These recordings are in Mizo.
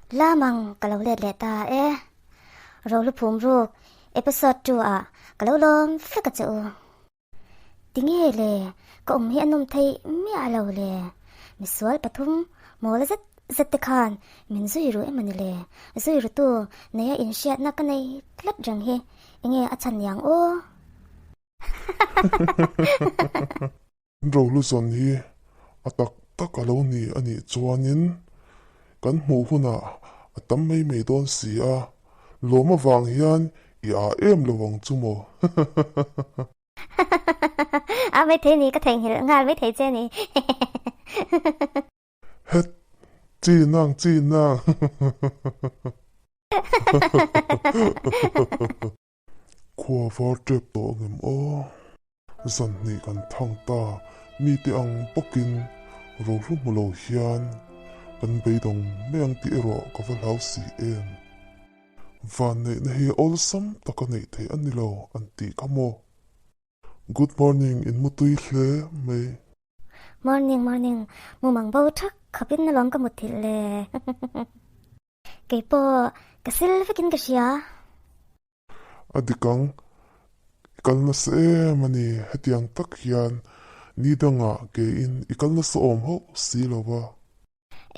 Lamang ka lo let leh ta e. Rolu phum ruk episode 2 ah ka lo lawm vek a che u. Tinge le ka awm hi a nawm theih miah lo le. Misual pathum mawl zet zet te khan min zui ru em a ni le. Zui rutu neia inhriatna ka nei tlat reng hi enge a chhan niang aw. Rohlu zawn hi a tak tak a lo ni a nih chuanin kan hmuh hunah a tam mai mai dawn si a, lawm avang hian i ah em lo ang chu maw? A maithei ni, ka theihnghilh nghal maithei che ni. Het, chi nang chi nang. Khua var tep tawh angem aw? Zan hnih kan thang ta, mite ang bawkin rohlu hmu lo hian kan beidawng mai ang tih erawh ka va hlau si em. Vanneihna hi awlsam taka neih theih a ni lo an tih kha maw? Good morning in mutui hle mai. Morning morning, mumang bo thak khawpin alawm ka mutthilh le. Kei pawh ka sil vekin ka hria. A dik ang, i kal nasa em a ni, hetiang tak hian ni dangah keiin i kal nasa awm hauh si lo va.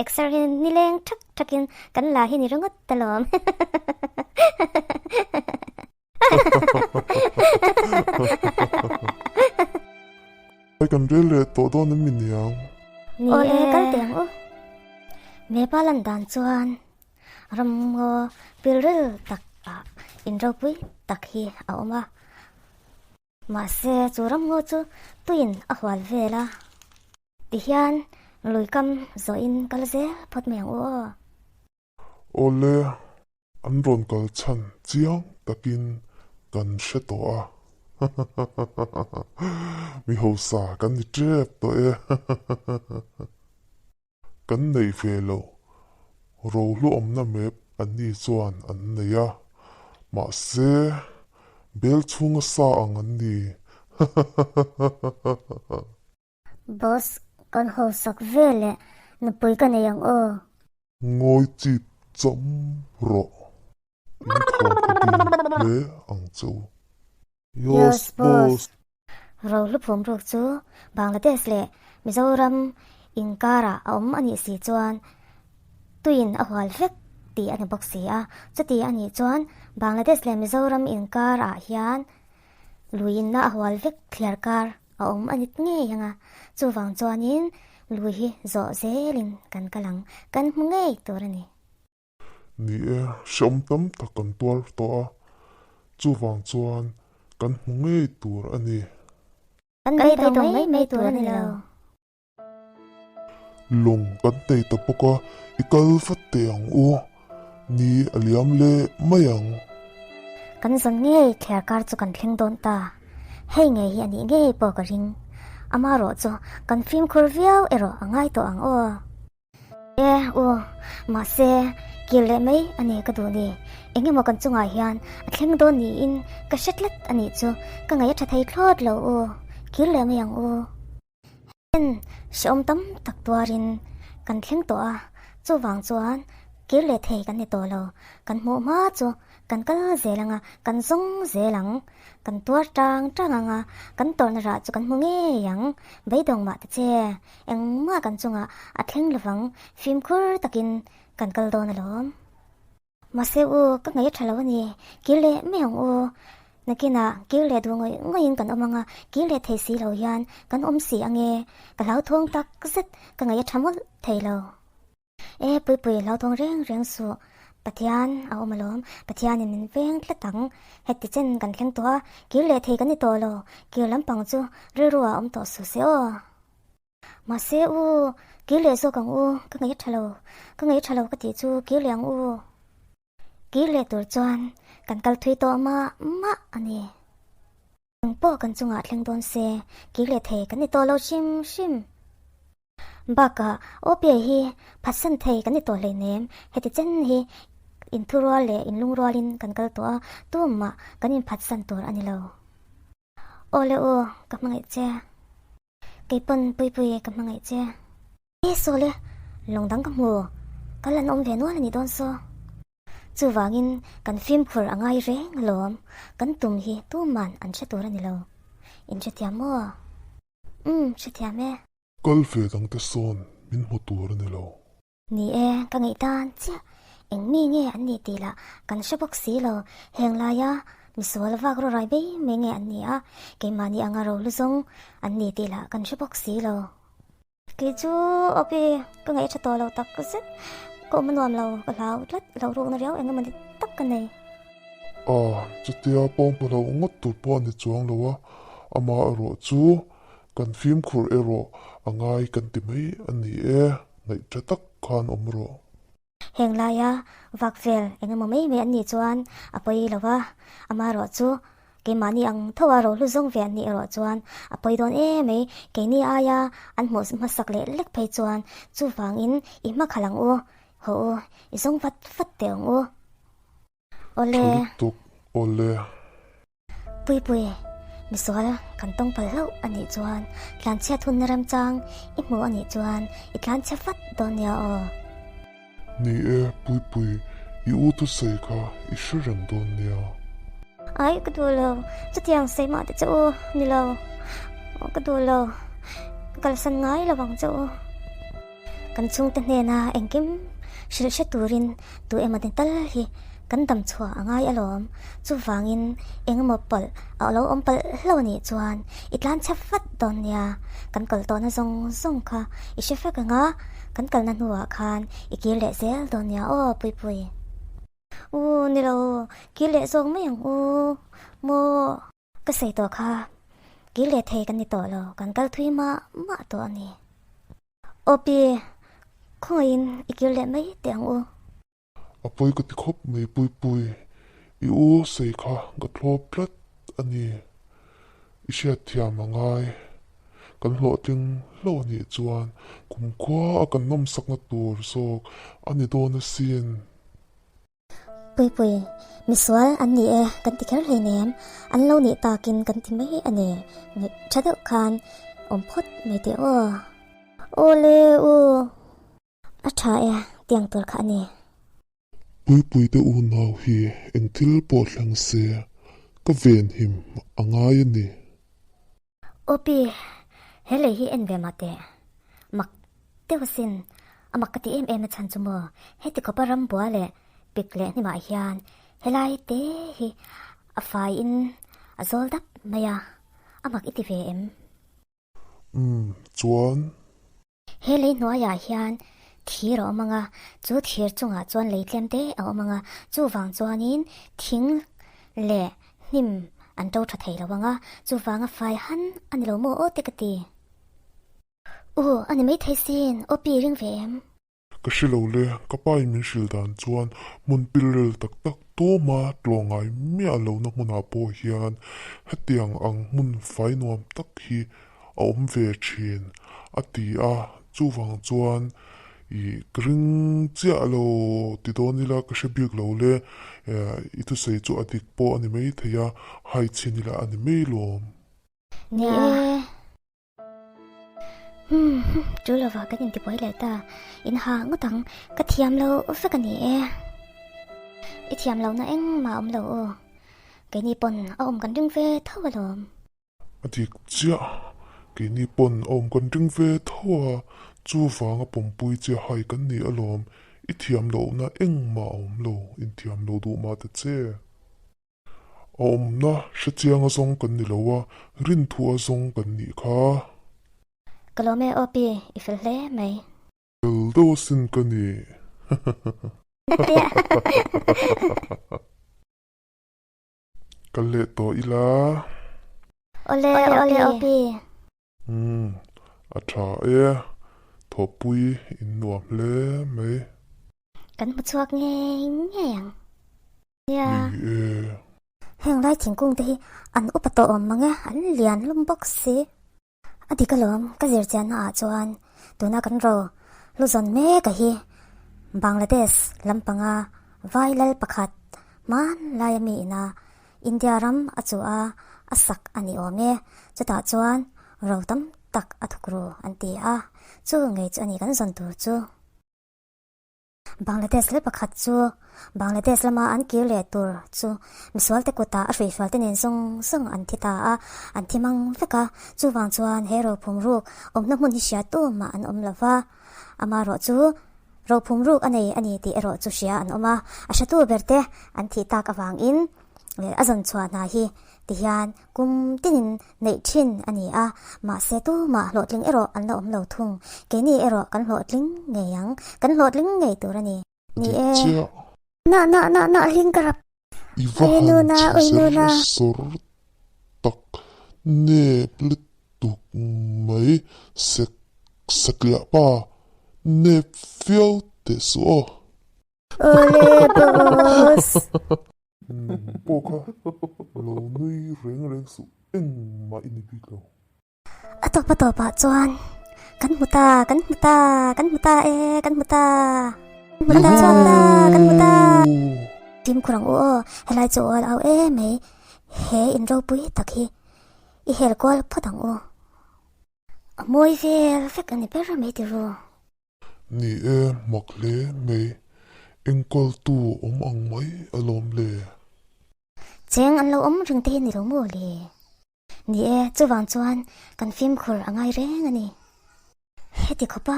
Exer hi nileng thak thakin kan la hi ni ringawt alawm. Ai kan rel leh tawh dawn em mi niang? Ni e, kal teh ang u. Mepa lan dan chuan ramngaw pilril tak ah in ropui tak hi a awm a. Mahse chu ramngaw chu tuiin a hual vel a. Tihian lui kam zawhin kal zel phawt mai ang u aw. Awle, an rawn kal chhan chiang takin kan hre tawh a. Mi hausa kan ni tep tawh e. Kan neih ve loh rohluawmna map anni chuan an nei a, mahse bel chhunga sa ang an ni. Boss, kan hausak ve leh nupui ka nei ang aw. Ngawi chip cham rawh. In thawmhnaw ding hle ang che u. Yes, boss. Rohlu phum ruk chu Bangladesh leh Mizoram inkarah a awm a nih si chuan tuin a hual vek tih a ni bawk si a. Chuti a nih chuan Bangladesh leh Mizoram inkarah hian luiinna a hual vek thliar kar a awm a ni ngei ang a, chuvang chuanin lui hi zawh zelin kan kal ang, kan hmu ngei tur a ni. Ni e, hrehawm tam tak kan tuar tawh a, chuvang chuan kan hmu ngei tur a ni. Kan beidawng mai mai tur a ni lo. Lawng kan nei ta bawk a, i kal vat teh ang u. Ni a liam leh mai ang. Kan zawn ngei thliar kar chu kan thleng dawn ta. Hei ngei hi a nih ngei pawh ka ring. Amarawh chu kan fimkhur viau erawh a ngai tawh ang aw. E u, mahse kir leh mai a ni ka duh ni. Eng emaw kan chungah hian a thleng dawn niin ka hre tlat a nih chu ka ngaih a tha thei thlawt lo u. Kir leh mai ang u. Heng hrehawm tam tak tuarin kan thleng tawh a, chuvang chuan kir leh thei kan ni tawh lo. Kan hmuh hma chu kan kal zel ang a, kan zawng zel ang. Kan tuar tang tang ang a, kan tawrhna rah chu kan hmu ngei ang. Beidawng mah ta che, engmah kan chungah a thleng lovang, fimkhur takin kan kal dawn alawm. Mahse u, ka ngaih a tha lo a ni. Kir leh mai ang u. Nakinah kir leh duh ngawih ngawihin kan awm ang a, kir leh thei si lo hian kan awm si ang e. Ka hlauthawng tak zet, ka ngaih a tha mawlh thei lo. E Puipui, hlauthawng reng reng suh. Pathian a awm alawm, Pathianin min veng tlat ang. Heti chen kan thleng tawh a, kir leh thei kan ni tawh lo. Kir lampang chu rilru ah awm tawh suh se aw. Mahse u, kir leh zawk ang u, ka ngaih a tha lo, ka ngaih a tha lo ka tih chu kir leh ang u. Kir leh tur chuan kan kal thui tawh mah mah a ni. Eng pawh kan chungah thleng dawn se, kir leh thei kan ni tawh lo hrim hrim. Bakah OPA hi phatsan thei kan ni tawh hleinem, heti chen hi inthurual leh inlungrualin kan kal tawh a, tumah kan inphatsan tur a ni lo. Aw le aw, ka hmangaih che. Kei pawn Puipui ka hmangaih che. E saw le, lawng dang ka hmu. Kal an awm ve nual a nih dawn saw. Chuvangin kan fimkhur a ngai reng alawm, kan tum hi tuman an hre tur a ni lo. In hrethiam maw? Umm, hrethiam e. Kal ve dangte sawn min hmu tur a ni lo. Ni e, ka ngaih tan chiah. Eng mi nge an nih tih lah kan hre bawk si lo. Heng laia misual vak rawrai mai mai nge an ni a, keimahni anga ro lu zawng an ni tih lah kan hre bawk si lo. Kei chu Opi, ka ngaih tha tawh lo tak zet. Ka awm a nuam lo, ka hlau tlat lo rukna riau eng emaw ni tak ka nei. A, chutia pawngpaw hlauh ngawt tur pawh a ni chuang lo a, amah erawh chu kan fimkhur erawh a ngai kan ti mai a ni e, ngaih tha tak khan awm rawh. Heng laia vak vel eng emaw mai mai an nih chuan a pawi lo va, amaherawh chu keimahni ang tho a rohlu zawng ve an nih erawh chuan a pawi dawn em mai, keini aia an hmuh hmasak leh lek phei chuan chuvangin i hmakhalh ang u, haw u, i zawng vat vat teh ang u. Awle. Tha lutuk, awle. Puipui, misual kan tawng palh hlauh a nih chuan tlanchhiat hunna remchang i hmuh a nih chuan i tlanchhe vat dawn nia aw. Ni e, Puipui, i u thusawi kha i hre reng dawn nia. Ai, ka duh lo, chutiang sawi mah te che u ni lo, ka duh lo, ka kalsan ngai lo vang che u. Kan chhungte hnena engkim hrilh hre turin tu emaw ni tal hi kan dam chhuah a ngai alawm. Chuvangin engemaw pawlh a lo awm palh hlauh a nih chuan i tlan chhe vat dawn nia. Kan kal tawhna zawng zawng kha i hre vek ang a, kan kalna hnuah khan i kir leh zel dawn nia aw Puipui. U ni lo, kir leh zawk mai ang u maw. Ka sawi tawh kha, kir leh thei kan ni tawh lo, kan kal thui mah mah tawh a ni. Aw pi, khawngaihin i kir leh mai teh ang u. A pawi ka ti khawp mai Puipui, i u sawi kha ka thlawp tlat a ni. I hriatthiam a ngai, kan hlawhtling hlauh a nih chuan kumkhua a kan nawmsakna tur zawk a ni dawn asin. Puipui, misual an ni e kan ti kher hleinem, an lo nih takin kan ti mai a ni, ngaih tha deuh khan awm phawt mai teh aw. Aw le u, a tha e tiang tur kha a ni. Puipui te unau hi eng thil pawh thleng se ka venhim a ngai a ni. Aw pi, he lei hi en ve mah teh. Mak deuh asin, a mak ka ti em em a chhan chu maw, heti khawpa rambua leh pik leh hnimah hian helai te hi a faiin a zawl dap mai a, a mak i ti ve em? Umm, chuan? He lei hnuaiah hian thir a awm ang a, chu thir chungah chuan lei tlem te a awm ang a, chuvang chuanin thing leh hnim an to tha thei lo ang a, chuvanga fai han a ni lo maw aw te ka ti. U, a ni maithei sin, aw pi ring ve em? Ka hre lo le, ka pa in min hrilh dan chuan hmun pilrel tak tak tuma tlawh ngai miah lohna hmunah pawh hian hetiang ang hmun fai nuam tak hi a awm ve thin a ti a, chuvang chuan ih ka ring chiah lo ti dawn ila ka hre bik lo le, i thusawi chu a dik pawh a ni maithei a, hai chhin ila a ni mai lawm. Ni e. Umm chu lova kan intibuai leh ta, in ha ngawt ang, ka thiam lo vek a ni e. I thiam lohna engmah a awm lo aw, keini pawn a awm kan ring ve tho alawm. A dik chiah, keini pawn a awm kan ring ve tho a, chuvanga pawmpui che hai kan ni alawm, i thiam lohna engmah a awm lo, inthiam lo duh mah ta che. A awmna hrechiang a zawng kan ni lo a, rinthu a zawng kan nih kha. Ka lawm e aw pi, i fel hle mai. Fel deuh asin ka ni. Kal leh tawh ila. Awle aw pi. Umm, a tha e, thawhpui in nuam hle mai. Kan hmu chhuak ngei ngei ang. Nia. Ni e. Heng lai thingkung te hi an upa tawh awm mang e, an lian hlum bawk si. A dik alawm, ka zir chianna ah chuan tuna kan ro hlu zawn mek a hi Bangladesh lampanga vai lal pakhat hmanlai ami ina India ram a chu a, a sak a ni awm e. Chutah chuan ro tam tak a thawk ru an ti a, chu ngei chu a ni kan zawn tur chu. Bangladesh leh pakhat chu Bangladesh lama an kir leh tur chu misualte kutah a hruihrualte nen zawng zawng an thi ta a, an thi mang vek a. Chuvang chuan he rophum ruk awmna hmun hi hria tumah an awm lo va, amaherawh chu rophum ruk a nei a ni tih erawh chu hria an awm a, a hratu berte an thih tak avangin a zawn chhuah hna hi tihian kum tinin neih thin a ni a, mahse tumah hlawhtling erawh an la awm lo thung. Keini erawh kan hlawhtling ngei ang, kan hlawhtling ngei tur a ni. Ni Dik e. chiah. Nah nah nah nah hling ka rap. I va Ui han nuna chhe ui zer nuna. sawr tak nep lutuk mai sek satliah pa nep viau teh suh aw. Awle boss. Nang pawh kha lo nui reng reng suh engmah i ni bik lo. A tawp a tawpah chuan kan hmu ta, kan hmu ta, kan hmu ta e, kan hmu ta. Kan hmu ta chuak ta, kan hmu ta. Fimkhur ang u aw, helai chu awl au em mai, he in ropui tak hi i hel kual phawt ang u. A mawi vel vek a ni ber mai tiru. Ni e, mak hle mai, enkawltu awm ang mai alawm le. Cheng an lo awm reng te hi ni lo maw le? Ni e, chuvang chuan kan fimkhur a ngai reng a ni. Heti khawpa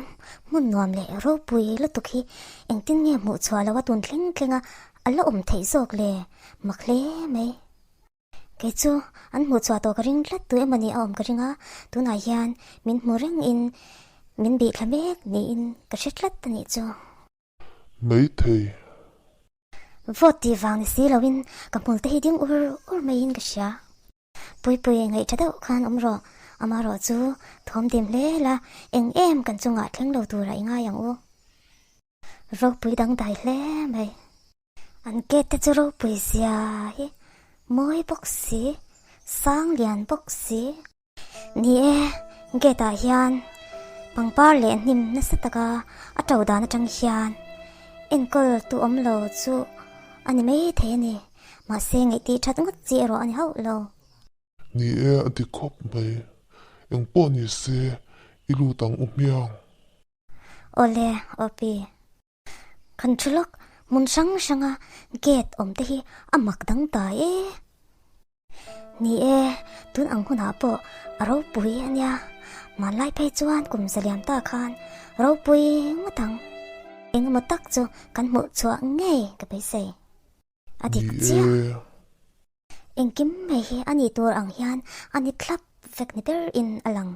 hmun nuam leh ropui lutuk hi engtin nge hmuh chhuah loha tun thleng thleng a a la awm theih zawk le? Mak hle mai. Kei chu an hmuh chhuah tawh ka ring tlat tu emawni a awm ka ring a, tunah hian min hmu reng in min bih thla mek niin ka hre tlat a nih chu. Maithei. Vote tih vang ni si loin ka hmul te hi ding ur ur maiin ka hria. Puipui ngaih tha deuh khan awm rawh, amaherawh chu thawm dim hle la, eng em kan chungah thleng lo turah i ngai ang u. Ropui dangdai hle mai. An gate te chu ropui zia hi mawi bawk si, sang lian bawk si. Ni e, gate ah hian pangpar leh hnim nasa taka a to dan atang hian enkawl tu awm lo chu a ni mai thei a ni. Mahse ngaihtih that ngawt chi erawh a ni hauh lo. Ni e, a ti khawp mai. Engpawh ni se, i lut ang u hmiang. Awle, Awpi. Kan thu lawk hmun hrang hranga gate awm te hi a mak dang ta e. Ni e, tun ang hunah pawh a ropui a nia. Hmanlai phei chuan kum zaliam ta khan ropui ngawt ang. Engemaw tak chu kan hmuh chhuah ngei ka beisei. A dik Ni chiah. e. Engkim mai hi a nih tur ang hian a ni thlap vek ni ber in a lang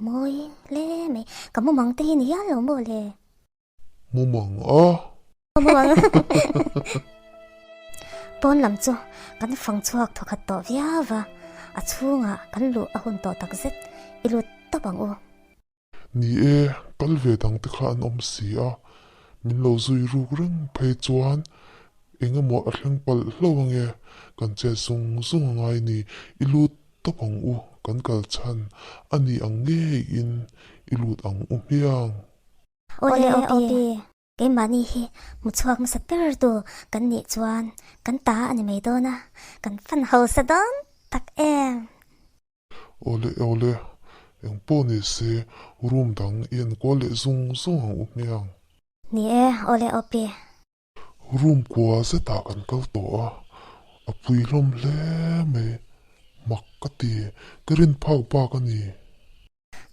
mawi hle mai. Ka mumang te hi ni hial lo maw le? Mumang a? Mumang a. Pawn lam chu kan fang chhuak thawkhat tawh viau va, a chhungah kan luh a hun tawh takzet i lut tawp ang u. Ni e, kal ve dang te kha an awm si a, min lo zui ruk reng phei chuan eng emaw a thleng palh hlauh ange, kan chet zung zung a ngai ni, i lut tawp ang u, kan kal chhan a ni ang ngeiin i lut ang u hmiang. Awle Opi, keimahni hi hmu chhuak hmasa ber tu kan nih chuan kan ta a ni mai dawn a, kan fan hausa dawn tak em. Awle awle, eng pawh ni se room dang i enkual leh zung zung ang u hmiang. Ni e, awle Opi. Room kua zetah kan kal tawh a, a pui hlawm hle mai, mak ka ti, ka rin phak bak a ni.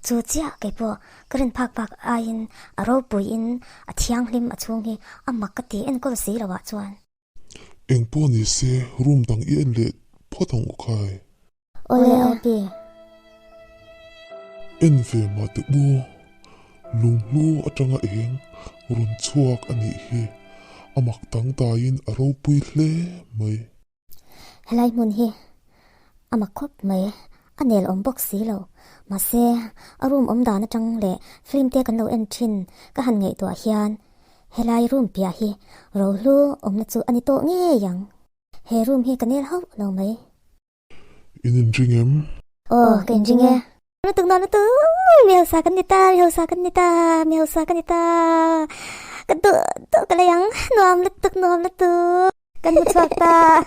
Chu chiah kei pawh ka rin phak bak aiin a ropuiin a thianghlim a chhung hi a mak ka ti enkawl si lo ah chuan. Eng pawh ni se room dang i en leh phawt ang u khai. Awle Opi. En ve mah teh u, lunghlu atanga eng rawn chhuak a nih hi a mak dangdaiin a ropui hle mai. Helai hmun hi a mak khawp mai, a nel awm bawk si lo. Mahse, a room awm dan atang leh film te kan lo en thin ka han ngaihtuah hian helai room piah hi rohlu awmna chu a ni tawh ngei ang. He room hi ka nel hauh lo mai. In inring em? Aw, ka inring e. Lutuk nuam lutuk, mi hausa kan ni ta, mi hausa kan ni ta, mi hausa kan ni ta. Ka duh duh ka lei ang, nuam lutuk, nuam lutuk. Kan hmu chhuak ta.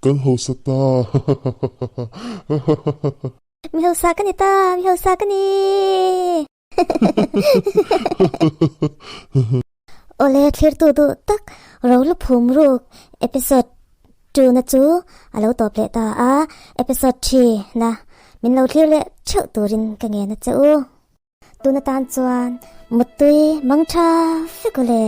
Kan hausa ta. Mi hausa ka ni ta, mi hausa ka ni. Awle thlirtu duh tak Rolu phum ruk episode tuna chu a lo tawp leh ta a, episode thina min lo thlir leh theuh turin ka ngen a che u. Tun atan chuan Muttui mang tha fek ule.